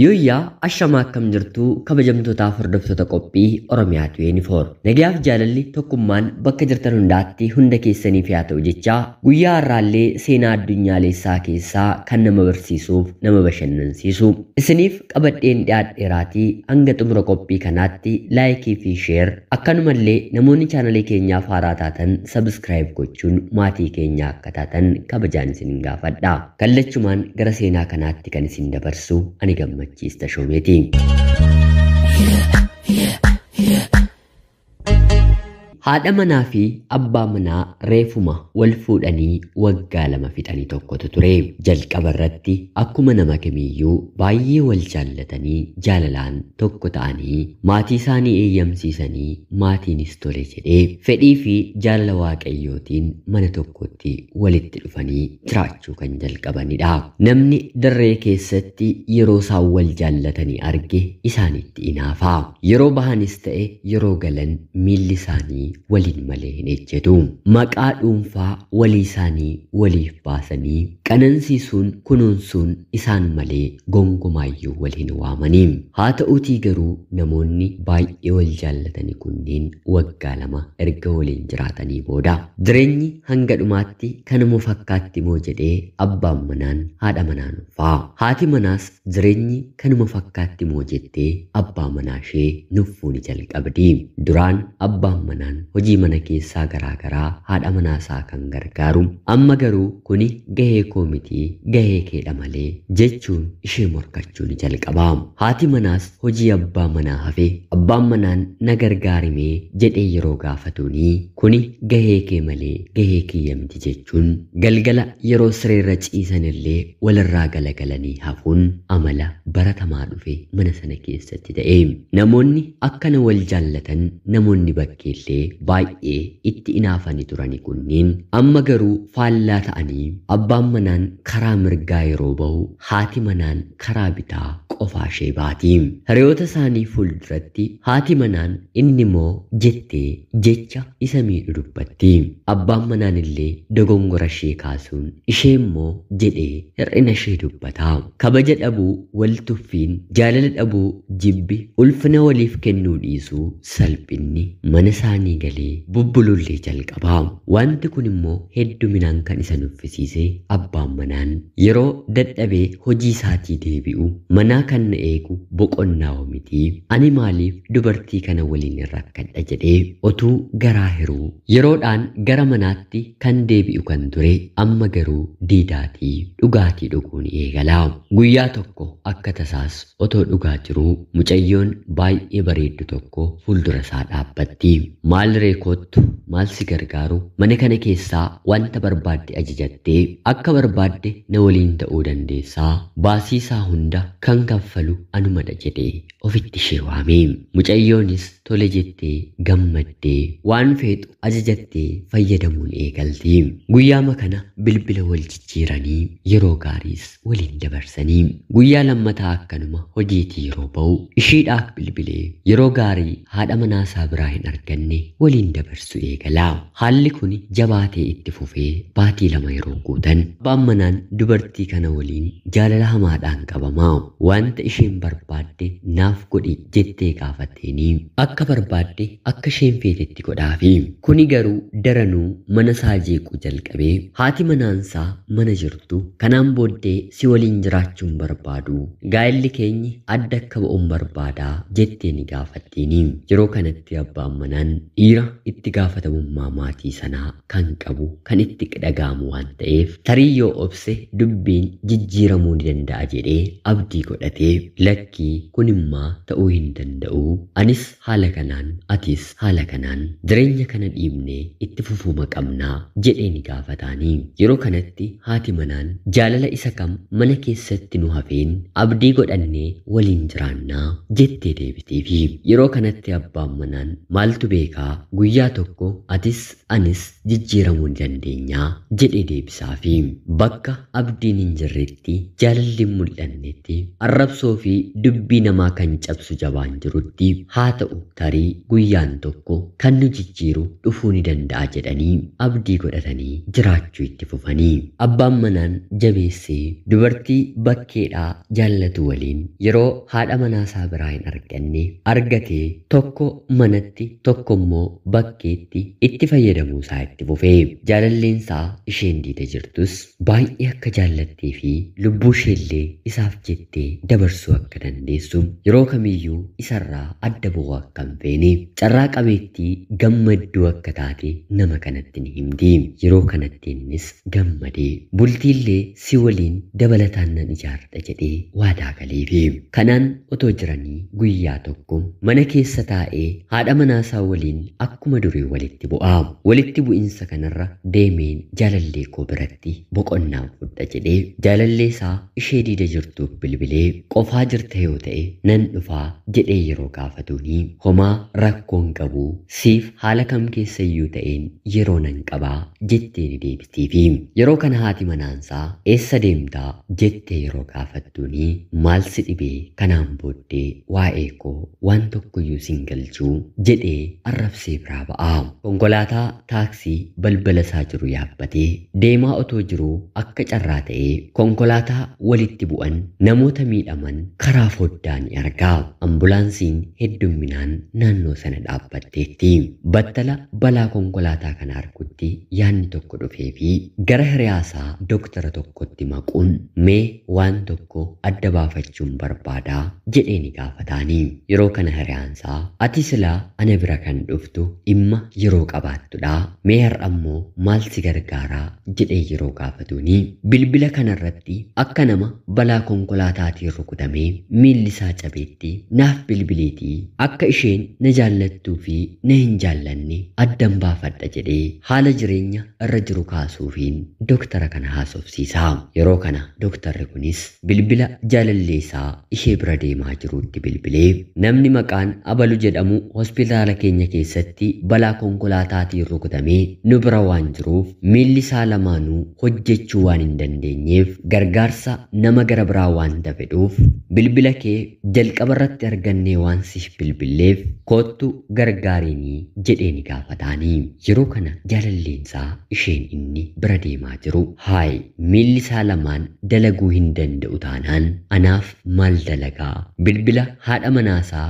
Yooyyaa ashamaa akkam jirtuu kabajamtootaaf hordoftoota qophii Oromiyaa 24. Nagayaaf jaalalli tokkummaan bakka jirtan hundaatti hunda keessaniif haa ta'u jechaa guyyaa har'aallee seenaa addunyaalessaa keessaa kan nama barsiisuuf nama bashannansiisu isiniif qabadheen dhiyaadheeraatii hanga xumura qophii kanaatti like fi share akkanumallee namoonni chaanalii keenyaaf haaraa taatan subscribe gochuun maatii keenya akka taatan kabajaan isin gaafadha. Kallachumaan gara seenaa kanaatti kan isin dabarsu ani Gammachiis Tashoomeeti. Haadha manaa fi abbaa manaa reefuma wal fuudhanii waggaa 2 fixanii tokkotu ture. Jalqaba irratti akkuma nama kamiiyyuu baay'ee wal jaallatanii jaalalaan tokko ta'anii maatii isaanii eeyyamsiisanii maatiinis tole jedhee fedhii fi jaalala waaqayyootiin mana tokkotti walitti dhufanii jiraachuu kan jalqabanidha. Namni dirree keessatti yeroo isaan wal jaallatanii arge isaanitti inaafa. Yeroo bahanis ta'e yeroo galan miilli isaanii waliin malee hin ejjetu. Maqaa dhuunfaa walii isaanii waliif baasanii qanansiisuun kunuunsuun isaan malee gonkumaayyuu wal hin waamanii. Haa ta'uutii garuu namoonni baay'ee wal jaallatanii kunneen waggaa 2 erga waliin jiraatanii booda jireenyi hanga dhumaatti kanuma fakkaatti moo jedhee abbaan manaan haadha manaa nuffaa. Haati manaas jireenyi kanuma fakkaatti moo jettee abbaa manaa ishee nuffuu ni jalqabdi. Duraan abbaan manaan hojii mana keessaa garaagaraa haadha manaa isaa kan gargaaru amma garuu kuni gahee koo miti gahee keedha malee jechuun ishee morkachuu ni jalqaba. Haati manaas hojii abbaa manaa hafe abbaan manaan na gargaarimee jedhee yeroo gaafatuuni kuni gahee kee malee gahee kiyya miti jechuun galgala yeroo sireerra ciisanillee walirraa galagalanii hafuun amala baratamaa dhufe mana sana keessatti ta'e. Namoonni akkana wal jaallatan namoonni bakkeellee baay'ee itti inaafanii turani kunneen amma garuu faallaa ta'anii abbaan manaan karaa mirgaa yeroo bahu haati manaan karaa bitaa qofaa ishee baati. Hiriyoota isaanii fuulduratti haati manaan inni moo jettee jecha isa miidhu dubbatti. Abbaan manaan illee dogongora ishee kaasuun ishee immoo jedhee hir'ina ishee dubbata. Kabaja dhabuu, wal tuffiin, jaalala dhabuu, jibbi, ulfina waliif kennuu dhiisuu, salphinni mana isaanii galee bubbulullee jalqaba. Wanti kun immoo hedduminaan kan isa nuffisiise abbaan manaan yeroo dadhabee hojii isaatii deebi'u manaa kan na eegu boqonnaa miti ani maaliif dubartii kana waliin rakkadha jedhee otuu garaa hiruu yeroodhaan gara manaatti kan deebi'u kan ture amma garuu diidaatii dhugaatii dhuguu ni eegala. Guyyaa tokko akka tasaas otoo dhugaa jiruu mucayyoon baay'ee bareeddu tokko fuuldura isaa dhaabbatti. Maal reekottu maal si gargaaru mana kana keessaa wanta barbaadde ajajattee akka barbaadde na waliin ta'uu dandeessaa baasii isaa hunda kan kaffalu anumadha jedhee ofitti ishee waame. Mucayyoonis tole jettee gammaddee waan feetu ajajattee fayyadamuun eegalti. Guyyaama kana bilbila wal jijjiiranii yeroo gaariis waliin dabarsanii guyyaa lammataa akkanuma hojiitii yeroo ba'u ishiidhaaf bilbilee yeroo gaarii haadha manaa isaa biraa hin arganne waliin dabarsu eegala. Haalli kun jabaatee itti fufee baatii 2 yeroo guutan abbaan manaan dubartii kana waliin jaalala hamaadhaan qabama. Wanta isheen barbaadde naaf godhi jettee gaafatteeni akka barbaadde akka isheen feetetti godhaafi. Kuni garuu daranuu mana isaa jeequu jalqabee haati manaansaa mana jirtu kanaan booddee si waliin jiraachuun barbaadu gaa'elli keenyi adda akka ba'uun barbaadaa jettee ni gaafatteeni. Yeroo kanatti abbaan manaan dhiira itti gaafatamummaa maatii sanaa kan qabu kan itti dhaga'amu waan ta'eef tarii yoo obse dubbiin jijjiiramuu ni danda'a jedhee abdii godhatee lakkii kunimmaa ta'uu hin danda'u anis haala kanaan atis haala kanaan jireenya kana dhiibnee itti fufuuma qabnaa jedhee ni gaafataanii. Yeroo kanatti haati manaan jaalala isa kam mana keessatti nu hafeen abdii godhannee waliin jiraannaa jettee deebiteefi. Yeroo kanatti abbaan manaan maaltu beekaa Guyyaa tokko atis anis jijjiiramuu ni dandeenyaa jedhee deebisaafi. Bakka abdiin hin jirretti, jaalalli hin mul'annetti, arrabsoo fi dubbii namaa kan cabsu jabaan jirutti haa ta'u tarii guyyaan tokko kan nu jijjiiru dhufuu ni danda'a jedhanii abdii godhatanii jiraachuu itti fufanii. Abbaan manaan jabeessee dubartii bakkeedhaa jaallatu waliin yeroo haadha manaasaa biraa hin arganne argatee tokko manatti tokko immoo bakkeetti itti fayyadamuu isaa itti fufee. Jaalalleensaa isheen diida jirtus baay'ee akka jaallattee fi lubbuu isheellee isaaf jettee dabarsuu akka dandeessu yeroo kamiyyuu isarraa adda bu'uu akka hin feene carraa qabeettii gammadduu akka taate nama kanatti ni himti. Yeroo kanatti innis gammadee bultiillee si waliin dabalataan nan ijaarradha jedhee waadaa galeefi. Kanaan otoo jiranii guyyaa tokko mana keessa taa'ee haadha manaasaa waliin akkuma durii walitti bu'a. Walitti bu'insa kanarra deemeen jaalallee koo biratti boqonnaan fudha jedhee jaalallee isaa ishee diida jirtuuf bilbilee qofaa jirta yoo ta'e nan dhufaa jedhee yeroo gaafatuuni homaa rakkoon qabu siif haala kam keessayyuu ta'een yeroo nan qabaa jettee ni deebitiifi. Yeroo kana haati manaansaa eessa deemtaa jettee yeroo gaafattuuni maal si dhibee kanaan booddee waa'ee koo waan tokkoyyuu sin galchuu jedhee arrabsee biraa ba'a. Konkolaataa taaksii balbala isaa jiru yaabbatee deemaa otoo jiruu akka carraa ta'ee konkolaataa walitti bu'an namoota miidhaman karaa foddaa ni argaa. Ambulaansiin heddumminaan naannoo sana dhaabbatteetti. Battala balaa konkolaataa kana argutti yaadni tokko dhufee fi gara hiriyaasaa doktara tokkotti maquun mee waan tokko adda baafachuun barbaadaa jedhee ni gaafataani. Yeroo kana hiriyaansaa ati silaa ana bira kan dhuftu dhimma yeroo qabaattudha. Mee har'a immoo maal si gargaaraa jedhee yeroo gaafatuuni bilbila kanarratti akka nama balaa konkolaataatiin rukutamee miilli isaa cabeetti naaf bilbiliitii akka isheen na jaallattuu fi na hin jaallanne addan baafadha jedhee haala jireenya irra jiru kaasuufiin doktara kana haasofsiisa. Yeroo kana doktarri kunis bilbila jaalallee isaa ishee bira deemaa jirutti bilbilee namni maqaan Abalu jedhamu hospitaala keenya keessatti balaa konkolaataatiin rukutamee nu bira waan jiruuf miilli isaa lamaanuu hojjechuu waan hin dandeenyeef gargaarsa nama gara biraa waan fedhuuf bilbila kee jalqaba irratti argannee waan siif bilbilleef koottu gargaariinii jedhee ni gaafataanii. Yeroo kana jaalalleensaa isheen inni bira deemaa jiru haay miilli isaa lamaan dalaguu hin danda'u taanaan anaaf maal dalagaa bilbila haadha manaasaa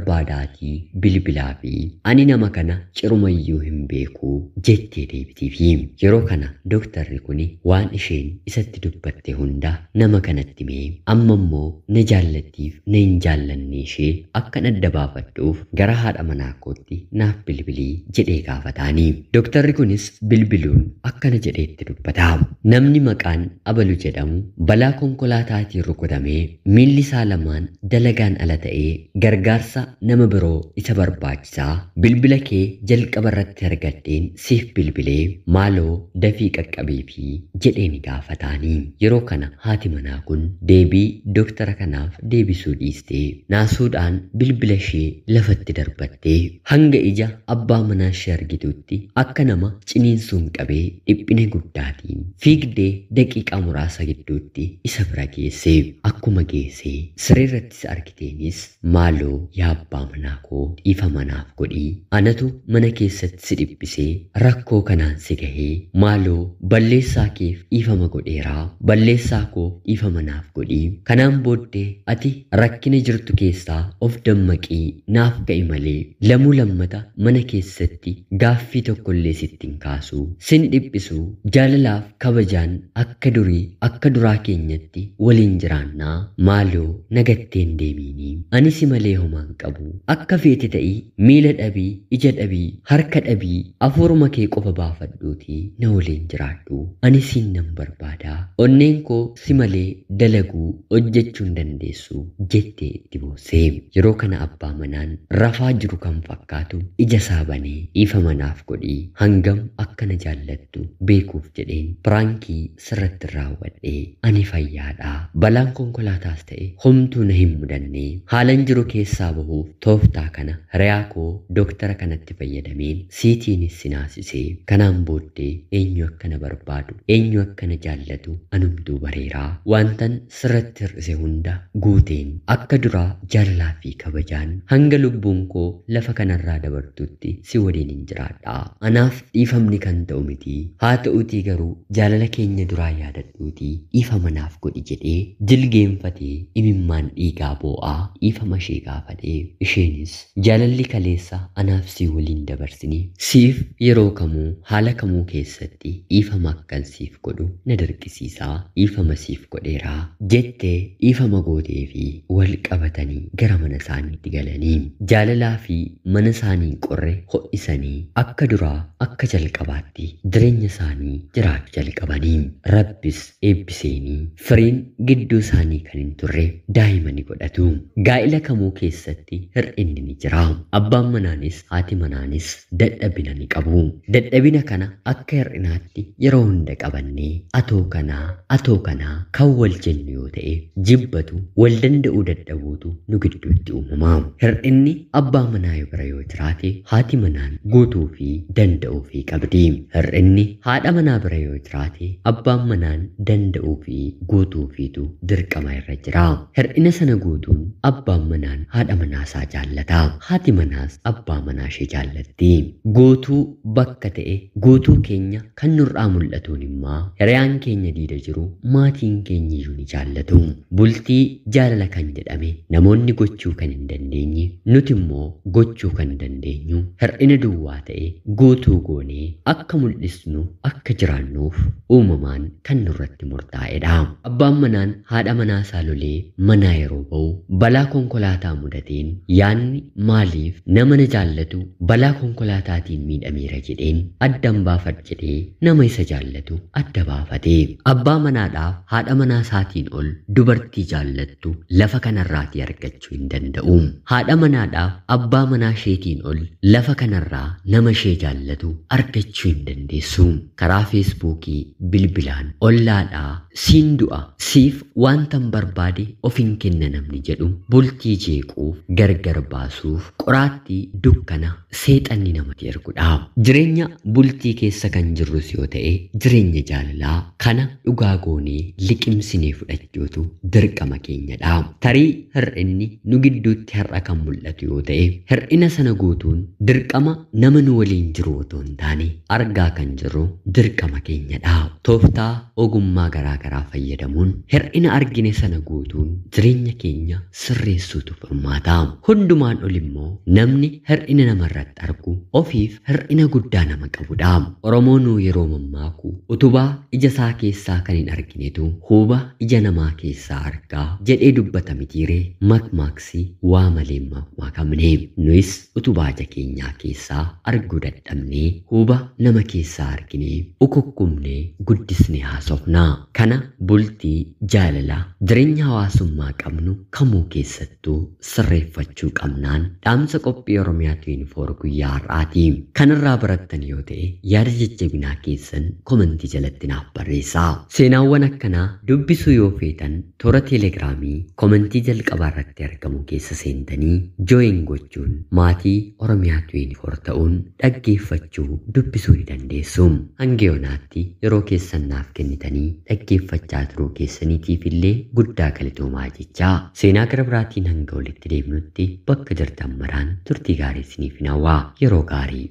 barbaadaatii bilbilaa fi ani nama kana cirumayyuu hin beeku jettee deebitiifi. Yeroo kana dooktarri kun waan isheen isatti dubbatte hunda nama kanatti mee amma immoo na jaallattiif na hin jaallanne ishee akkan adda baafadhuuf gara haadha manaa kootti naaf bilbilii jedhee gaafataanii. Dooktarri kunis bilbiluun akkana jedheetti dubbata. Namni maqaan Abalu jedhamu balaa konkolaataatiin rukutamee miilli isaa lamaan dalagaan ala ta'ee gargaarsa nama biroo isa barbaachisaa bilbila kee jalqaba irratti argadheen siif bilbilee maaloo dafii qaqqabeefi jedhee ni gaafataanii. Yeroo kana haati manaa kun deebii dooktara kanaaf deebisuu dhiistee naasuudhaan bilbila ishee lafatti darbattee hanga ija abbaa manaa ishee argitutti akka nama ciniinsuun qabee dhiphina guddaatiin fiigdee daqiiqaa muraasa gidduutti isa bira geesse. Akkuma geessee siree irratti isa argiteenis maaloo yaa abbaa manaa koo dhiifama naaf godhii anatu mana keessatti si dhiphisee rakkoo kanaan si gahee maaloo balleessaa keef dhiifama godheeraa balleessaa koo dhiifama naaf godhii kanaan booddee ati rakkina jirtu keessaa of dammaqii naaf ga'i malee lamuu lammata mana keessatti gaaffii tokkollee sitti hin kaasu sin dhiphisu jaalalaaf kabajaan akka durii akka duraa keenyatti waliin jiraannaa maaloo nagatteen deemiinii ani si malee homaan qabu akka feete ta'ii miila dhabii ija dhabii harka dhabii afuuruma kee qofa baafadhuutii na waliin jiraadhu ani siin nan barbaadaa onneen koo si malee dalaguu hojjechuu hin dandeessu jettee itti boossee. Yeroo kana abbaa manaan rafaa jiru kan fakkaatu ija isaa banee dhiifama naaf godhii hangam akka na jaallattu beekuuf jedheen piraankii sirratti raawwadhee ani fayyaadhaa balaan konkolaataas ta'e homtuu na hin mudanne haalan jiru keessaa bahuuf tooftaa kana hiriyaa koo dooktara kanatti fayyadameen siitiinis si naasisee kanaan booddee eenyu akkana barbaadu, eenyu akkana jaallatu anumtuu bareeraa, wantan sirratti hir'ise hunda guuteen akka duraa jaalalaa fi kabajaan hanga lubbuun koo lafa kanarraa dabartutti si waliin hin jiraadha. Anaaf dhiifamni kan ta'u miti. Haa ta'uutii garuu jaalala keenya duraa yaadadhuutii dhiifama naaf godhi jedhee jilgeenfatee imimmaan dhiigaa boo'aa dhiifama ishee gaafatee, isheenis jaalalli kaleessa anaaf si waliin dabarsine siif yeroo kamuu haala kamuu keessatti dhiifama akkan siif godhu na dirqisiisaa, dhiifama siif godheeraa jettee dhiifama gootee fi wal qabatanii gara mana isaaniitti galanii jaalalaa fi mana isaanii qorre ho'isanii akka duraa akka jalqabaatti jireenya isaanii jiraachuu jalqabanii. Rabbis eebbiseenii firiin gidduu isaanii kan hin turre daa'ima ni godhatu. Gaa'ila kamuu keessatti hir'inni ni jira. Abbaan manaanis haati manaanis dadhabina ni qabu. Dadhabina kana akka hir'inaatti yeroo hunda qabannee atoo kanaa atoo kanaa kan wal jennu yoo ta'e jibbatu wal danda'uu dadhabuutu nu gidduutti uumama. Hir'inni abbaa manaa bira yoo jiraate haati manaan guutuu fi danda'uu fi qabdi. Hir'inni haadha manaa bira yoo jiraate abbaan manaan danda'uu fi guutuu fiitu dirqama irra jira. Hir'ina sana guutuun abbaan manaan haadha manaa isaa jaallata. Haati manaas abbaa manaa ishee jaallatti. Guutuu bakka ta'e guutuu keenya kan nurraa mul'atuun immoo hiriyaan keenya diida jiru maatiin keenya iyyuu ni jaallatu. Bultii jaalala kan jedhame namoonni gochuu kan hin dandeenye nuti immoo gochuu kan dandeenyu hir'ina duwwaa ta'e guutuu goonee akka mul'isnu akka jiraannuuf uumamaan kan nurratti murtaa'edha. Abbaan manaan haadha manaa isaa lolee manaa yeroo ba'u balaa konkolaataa mudateen yaanni maaliif nama na jaallatu balaa konkolaataatiin miidhameera jedheen addan baafadh jedhee nama isa jaallatu adda baafate. Abbaa manaadhaaf haadha manaa isaatiin ol dubartii jaallattu lafa kanarraatii argachuu hin danda'u. Haadha manaadhaaf abbaa manaa isheetiin ol lafa kanarraa nama ishee jaallatu argachuu hin dandeessu. Karaa feesbuukii bilbilaan ollaadhaa siin du'a siif wantan barbaade of hin kenna namni jedhu bultii jeequuf gargar baasuuf qoraattii dukkana seexanni namatti ergudha. Jireenya bultii keessa kan jirrus yoo ta'e jireenya jaalalaa kana dhugaa goonee liqimsinee fudhachuutu dirqama keenyadha. Tarii hir'inni nu gidduutti har'a kan mul'atu yoo ta'e hir'ina sana guutuun dirqama nama nu waliin jiru otoo hin taane argaa kan jirru dirqama keenyadha. Tooftaa ogummaa garaa garaa fayyadamuun hir'ina argine sana guutuun jireenya keenya sirreessuutu furmaata. Hundumaan ol immoo namni hir'ina namarratti argu ofiif hir'ina guddaa nama qabudha. Oromoon yeroo mammaaku utubaa ija isaa keessaa kan hin arginetu huuba ija namaa keessaa argaa jedhee dubbata mitiiree makmaaksi waa malee mammaakamne. Nuyis utubaa ija keenyaa keessaa arguu dadhabnee huuba nama keessaa arginee ukukkumnee guddisnee haasofna. Kana bultii jaalalaa jireenya hawaasummaa qabnu kamuu keessattuu sirreeffachuu qabnaan dhaamsa qophii Oromiyaa 24 guyyaa har'aati. Kanarraa barattan yoo ta'e yaada jajjabinaa keessan komentii jalatti naaf barreessaa. Seenaawwan akkanaa dubbisuu yoo feetan toora teelegiraamii komentii jalqabaa irratti argamu keessa seentanii jooyin gochuun maatii Oromiyaa 24 ta'uun dhaggeeffachuu dubbisuu ni dandeessu. Hanga yoonaatti yeroo keessan naaf kennitanii dhaggeeffachaa turuu keessaniitiif illee guddaa galatoomaa jechaa seenaa gara biraatiin hanga walitti deemnutti bakka jirtan maraan turtii gaarii isiniif hawwaa. Yeroo gaarii.